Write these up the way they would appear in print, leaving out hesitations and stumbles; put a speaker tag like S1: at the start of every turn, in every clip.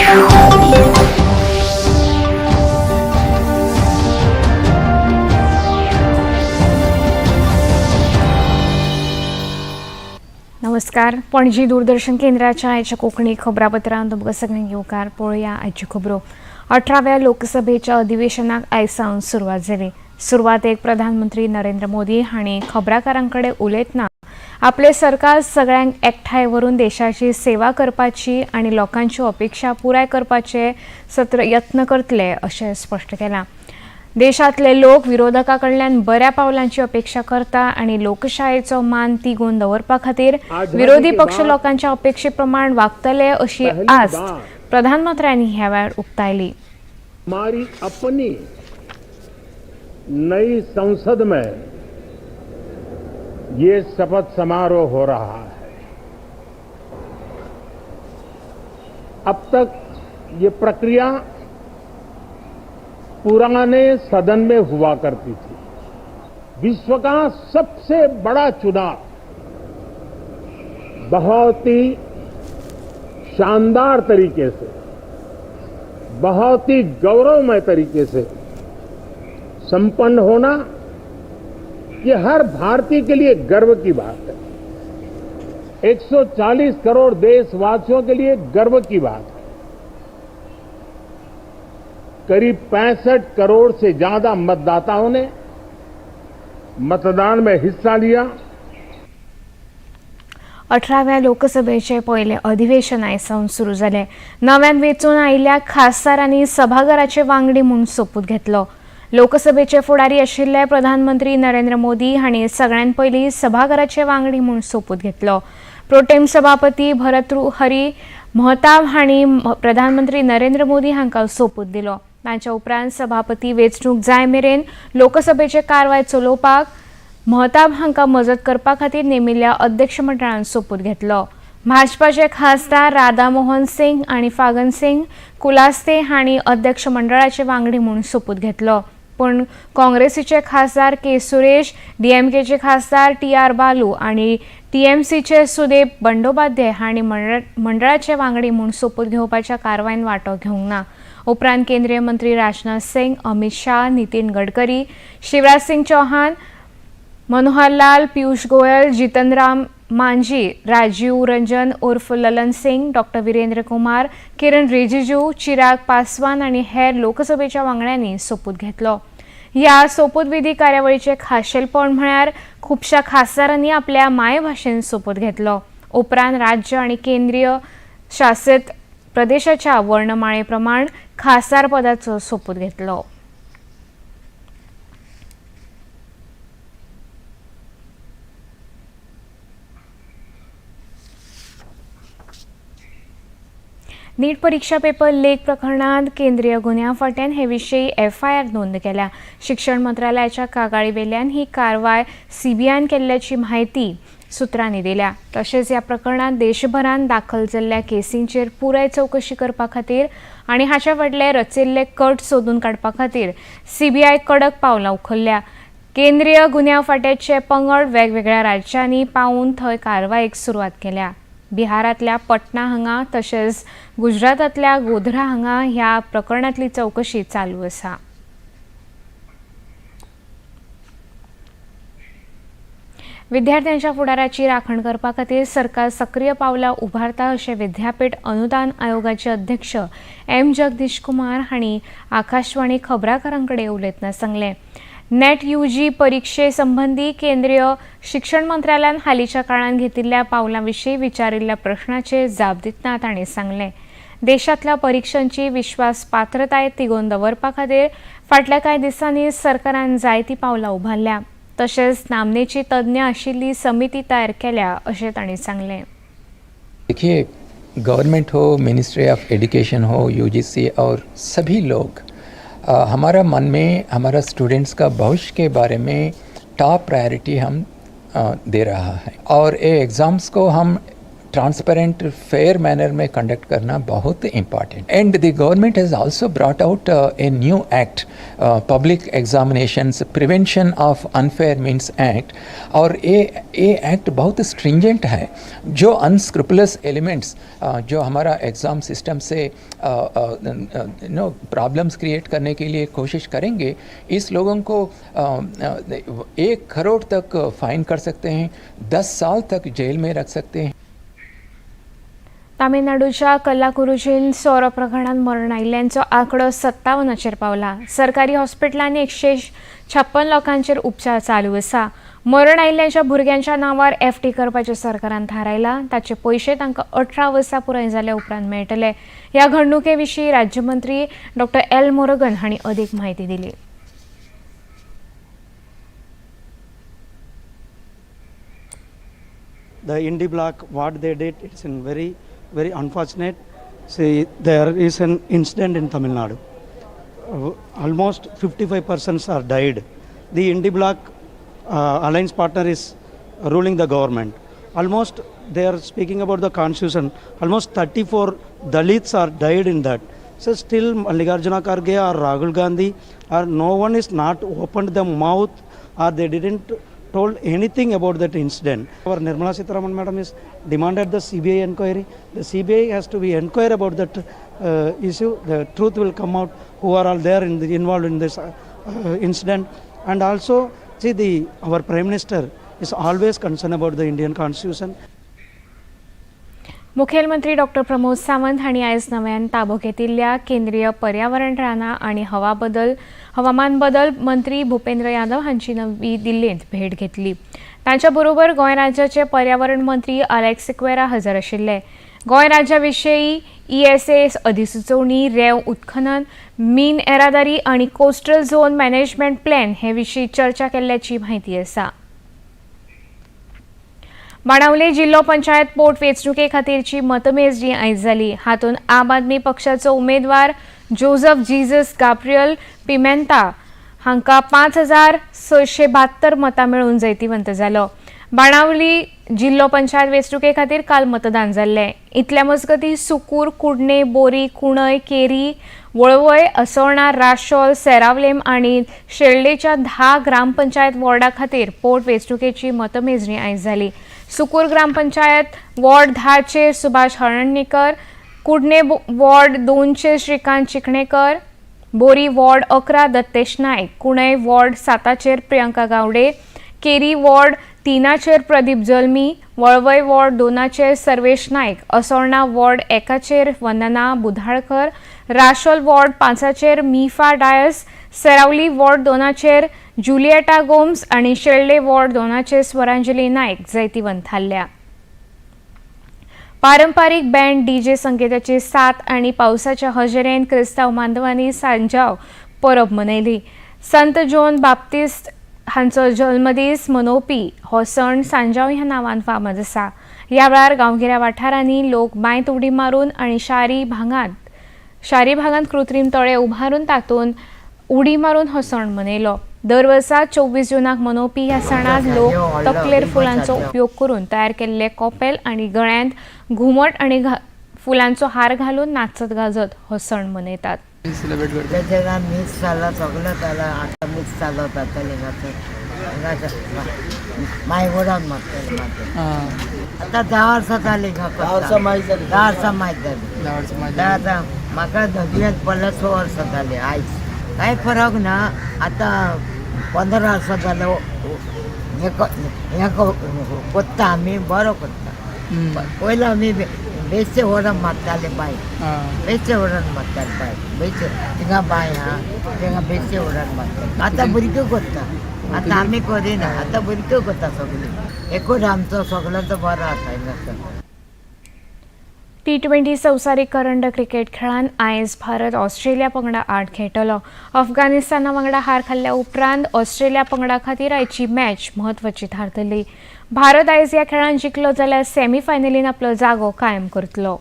S1: नमस्कार, पणजी दूरदर्शन केंद्राच्या आयच्या कोंकणी खबरापत्रांत तुमकां सगळ्यांक येवकार. पळोवया आयच्यो खबरो. 18व्या लोकसभेच्या अधिवेशनाक आयज सावन सुरवात जाली. सुरवातेक प्रधानमंत्री नरेंद्र मोदी हांणी खबराकारां कडेन उलयतना आपले सरकार सगळ्यांक एकठांय व्हरून देशाची सेवा करपाची आनी लोकांच्यो अपेक्षा पुराय करपाचे सत्र यत्न करतले अशें स्पश्ट केलां. देशांतले लोक विरोधकां कडल्यान बऱ्या पावलांची अपेक्षा करता आनी लोकशायेचो मान तिगोवन दवरपा खातीर विरोधी पक्ष लोकांच्या अपेक्षे प्रमाण वागतले अशी आस्त प्रधानमंत्र्यांनी ह्या वेळार उक्तायली.
S2: हमारी अपनी नई संसद में ये शपथ समारोह हो रहा है. अब तक ये प्रक्रिया पुराने सदन में हुआ करती थी. विश्व का सबसे बड़ा चुनाव बहुत ही शानदार तरीके से, बहुत ही गौरवमय तरीके से संपन्न होना, ये हर भारतीय के लिए गर्व की बात है. 140 करोड़ देशवासियों के लिए गर्व की बात है. करीब 65 करोड़ से ज्यादा मतदाताओं ने मतदान में हिस्सा लिया.
S1: 18व्या लोकसभेचे पयलें अधिवेशन आयज सावन सुरू जालें. नव्यान वेंचून आयिल्ल्या खासदारांनी सभाघराचे वांगडी म्हूण सोपूत घेतलो. लोकसभेचे फुडारी आशिल्ले प्रधानमंत्री नरेंद्र मोदी हांणी सगळ्यात पयलीं सभाघराचे वांगडी म्हूण सोपूत घेतलो. प्रोटेम सभापती भरतृहरी महताब हांणी प्रधानमंत्री नरेंद्र मोदी हांकां सोपूत दिलो. तांच्या उपरांत सभापती वेंचणूक जाय मेरेन लोकसभेचे कारवाय चलोवपाक महताब हांकां मजत करपा खातीर नेमिल्ल्या अध्यक्ष मंडळान सोपूत घेतलो. भाजपाचे खासदार राधा मोहन सिंग आनी फागन सिंग कुलास्ते हांणी अध्यक्ष मंडळाचे वांगडी म्हूण सोपूत घेतलो. पूण काँग्रेसीचे खासदार के सुरेश, डीएमकेचे खासदार टी आर बालू आनी टीएमसीचे सुदेब बंडोपाध्याय हांणी मंडळाचे वांगडी म्हूण सोपूत घेवपाच्या कारवायेन वांटो घेवंक ना. उपरांत केंद्रीय मंत्री राजनाथ सिंग, अमित शाह, नितीन गडकरी, शिवराज सिंग चौहान, मनोहर लाल, पियुष गोयल, जितन राम मांझी, राजीव रंजन उर्फ ललन सिंग, डॉक्टर वीरेंद्र कुमार, किरण रिजिजू, चिराग पासवान आनी हेर लोकसभेच्या वांगड्यांनी सोपूत घेतलो. ह्या सोपूतविधी कार्यावळीचें खाशेलपण म्हळ्यार खुबश्या खासदारांनी आपल्या मायभाशेन सोपूत घेतलो. उपरांत राज्य आनी केंद्रीय शासित प्रदेशाच्या वर्णमाळे प्रमाण खासदार पदाचो सोपूत घेतलो. नीट परीक्षा पेपर लीक प्रकरणांत केंद्रीय गुन्यांव फांट्यान हे विशीं एफआयआर नोंद केल्या. शिक्षण मंत्रालयाच्या कागाळी वेल्यान ही कारवाय सीबीआयन केल्ल्याची म्हायती सुत्रांनी दिल्या. तशेंच ह्या प्रकरणांत देशभरांत दाखल जाल्ल्या केसींचेर पुराय चवकशी करपा खातीर आनी हाच्या फाटले रचिल्ले कट सोदून काडपा खातीर सीबीआय कडक पावलां उखल्ल्या. केंद्रीय गुन्यांव फांट्याचे पंगड वेगवेगळ्या राज्यांनी पावून थंय कारवायेक सुरवात केल्या. बिहारांतल्या पटना हांगा तशेंच गुजरातांतल्या गोध्रा हांगा ह्या प्रकरणांतली चवकशी चालू आसा. विद्यार्थ्यांच्या फुडाराची राखण करपा खातीर सरकार सक्रीय पावलां उबारता अशें विद्यापीठ अनुदान आयोगाचे अध्यक्ष एम जगदीश कुमार हांणी आकाशवाणी खबराकारां कडेन उलयतना सांगलें. नेट यूजी परिक्षे संबंदी केंद्रीय शिक्षण मंत्रालयान हालींच्या काळांत घेतिल्ल्या पावलां विशीं विचारिल्ल्या प्रश्नाचेर जाप दितना तांणी सांगलें, देशांतल्या परिक्षांची विश्वासपात्रताय तिगोवन दवरपा खातीर फाटल्या कांय दिसांनी सरकारान जायतीं पावलां उबारल्या. तशेंच नामनेची तज्ञ आशिल्ली समिती तयार केल्या अशें तांणी सांगलें.
S3: देखिए, गवर्नमेंट हो, मिनिस्ट्री ऑफ एजुकेशन हो, यूजीसी और सभी लोग, हमारा मन में हमारा स्टूडेंट्स का भविष्य के बारे में टॉप प्रायोरिटी हम दे रहा है और ये एग्ज़ाम्स को हम ट्रांसपेरेंट फेयर मैनर में कंडक्ट करना बहुत important. And the government has also brought out a new act, public examinations prevention of unfair means act, और ये एक्ट बहुत स्ट्रिंजेंट है। जो अनस्क्रुपुलस एलिमेंट्स जो हमारा एग्ज़ाम सिस्टम से नो प्रॉब्लम्स क्रिएट करने K लिए कोशिश करेंगे, इस लोगों को 1 करोड़ तक फाइन कर सकते हैं, 10 साल तक जेल में रख सकते हैं।
S1: तामिळनाडूच्या कल्लाकुरुचीन सोरो प्रकरणांत मरण आयिल्ल्यांचो आंकडो 57 पावला। सरकारी हॉस्पिटलांनी 156 लोकांचेर उपचार चालू आसा। मरण आयिल्ल्यांच्या भुरग्यांच्या नांवार एफडी करपाचें सरकारान थारायलां। ताचे पयशे तांकां 18 वर्सां पुराय जाल्या उपरांत मेळटले। ह्या घडणुके विशीं राज्यमंत्री डॉ एल मुरुगन हांणी अदीक म्हायती दिली।
S4: The Indie Bloc, what they did, it's in very, very unfortunate. See, there is an incident in Tamil Nadu. Almost 55 persons are died. The Indie Bloc alliance partner is ruling the government. Almost they are speaking about the constitution. Almost 34 Dalits are died in that. So still Mallikarjuna Kharge or Rahul Gandhi or no one is not opened the mouth or they didn't told anything about that incident. Our Nirmala Sitharaman madam is demanded the CBI inquiry. The CBI has to be inquire about that issue. The truth will come out who are all there in the, involved in this incident. And also, see, the our Prime Minister is always concerned about the Indian Constitution.
S1: मुखेलमंत्री doctor Pramod Sawant हांणी आयज नव्यान ताबो घेतिल्ल्या केंद्रीय पर्यावरण रानां आनी हवामान बदल मंत्री भूपेंद्र यादव हांची नवी दिल्लींत भेट घेतली। तांच्या बरोबर गोंय राज्याचे पर्यावरण मंत्री अलेक्स सिक्वेरा हजर आशिल्ले। गोंय राज्या विशीं ESA अधिसुचोवणी, रेंव उत्खनन, मीन येरादारी आनी कोस्टल झोन मॅनेजमेंट प्लॅन हे विशीं चर्चा केल्ल्याची म्हायती आसा। बाणावले जिल्लो पंचायत पोट वेंचणुके खातीरची मतमेजणी आयज जाली। हातूंत आम आदमी पक्षाचो उमेदवार जोजफ जीजस गाब्रियल पिमेंता हांकां 5672 मतां मेळून जैतिवंत जालो। बाणावली जिल्लो पंचायत वेंचणुके खातीर काल मतदान जाल्लें। इतल्या मजगतीं सुकूर, कुडणे, बोरी, कुणय, केरी, वळवय, असोळणा, राशोल, सेरावलेम आनी शेल्डेच्या 10 ग्रामपंचायत वॉर्डा खातीर पोट वेंचणुकेची मतमेजणी आयज जाली। सुकूर ग्रामपंचायत वॉर्ड 10चेर सुभाष हळर्णीकर, कुडणे वॉर्ड 2चेर श्रीकांत चिखणेकर, बोरी वॉर्ड 11 दत्तेश नायक, कुणय वॉर्ड 7चेर प्रियंका गावडे, केरी वॉर्ड 3चेर प्रदीप जल्मी, वळवय वॉर्ड 2चेर सर्वेश नायक, असोळणा वॉर्ड 1चेर वंदना बुधाळकर, राशोल वॉर्ड 5चेर मिफा डायस, सेरावली वॉर्ड 2चेर जुलिएटा गोम्स आनी शेल्डे वॉर्ड 2चेर स्वरांजली नायक जैतिवंत थारल्या। पारंपारीक बँड डीजे संगीताची साथ आनी पावसाच्या हजेरेन क्रिस्तांव बांधवांनी सांजाव परब मनयली। संत जॉन बाप्तिस्त हांचो जल्मदीस मनोवपी हो सण सांजाव ह्या नांवान फामाद आसा। ह्या वेळार गांवगिऱ्या वाठारांनी लोक बांयत उडी मारून आनी शारी भागांत कृत्रीम तळे उबारून तातूंत उडी मारून हो सण मनयलो। दर वर्सा 24 जूनाक मनोवपी ह्या सणांत लोक तकलेर फुलांचो उपयोग करून तयार केल्ले कोपेल आनी गळ्यांत घुमट आनी फुलांचो हार घालून नाचत गाजत हो सण मनयतात।
S5: मिक्स जाला सगळें जाला आतां मिक्स जालो जातलें मागीर उडोवन मारतलें मागीर। आतां 10 वर्सां जालीं, 10 वर्सां मायज जालीं, 10 वर्सां मायज जालीं। आतां म्हाका दुयेंत पडल्यार 6 वर्सां जालीं आयज कांय फरक ना। आतां 15 वर्सां जालें हें कोत्ता आमी, बरो कोत्ता। पयलीं आमी बेश्टे व्हडोन मारताले बांय, बेश्टे व्हडोन मारताले बांय, बेश्टे थिंगा बांय आहा थिंगा बेश्टे व्हडोन मारताले। आतां भुरगीं कोत्ता, आतां आमी करिना, आतां भुरगीं कोत्ता सगळीं। एकूच आमचो सगळ्यांचो बरो आसा हिंगासर।
S1: T20 संवसारीक करंड क्रिकेट खेळांत आयज भारत ऑस्ट्रेलिया पंगडा आड खेळटलो। अफगाणिस्ताना वांगडा हार खाल्ल्या उपरांत ऑस्ट्रेलिया पंगडा खातीर आयची मॅच म्हत्वाची थारतली। भारत आयज ह्या खेळांत जिखलो जाल्यार सेमीफायनलीन आपलो जागो कायम करतलो।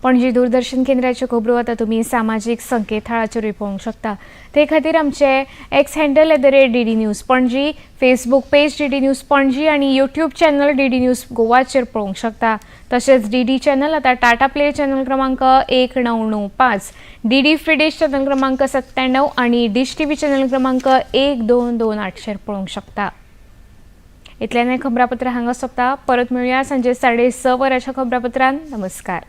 S1: पणजी दूरदर्शन केंद्राच्यो खबरो आतां तुमी सामाजीक संकेतथळाचेरूय पळोवंक शकता. ते खातीर आमचे X handle @DDNews Panaji, Facebook page DD News Panaji आनी YouTube channel DD news गोवाचेर पळोवंक शकता. तशेंच डीडी चॅनल आतां टाटा प्ले चॅनल क्रमांक 1995, डीडी फ्री डिश चॅनल क्रमांक 97 आनी डिश टीव्ही चॅनल क्रमांक 1228चेर पळोवंक शकता. इतल्यान हें खबरापत्र हांगा सोंपता. परत मेळुया सांजे 6:30 वरांच्या खबरापत्रान. नमस्कार.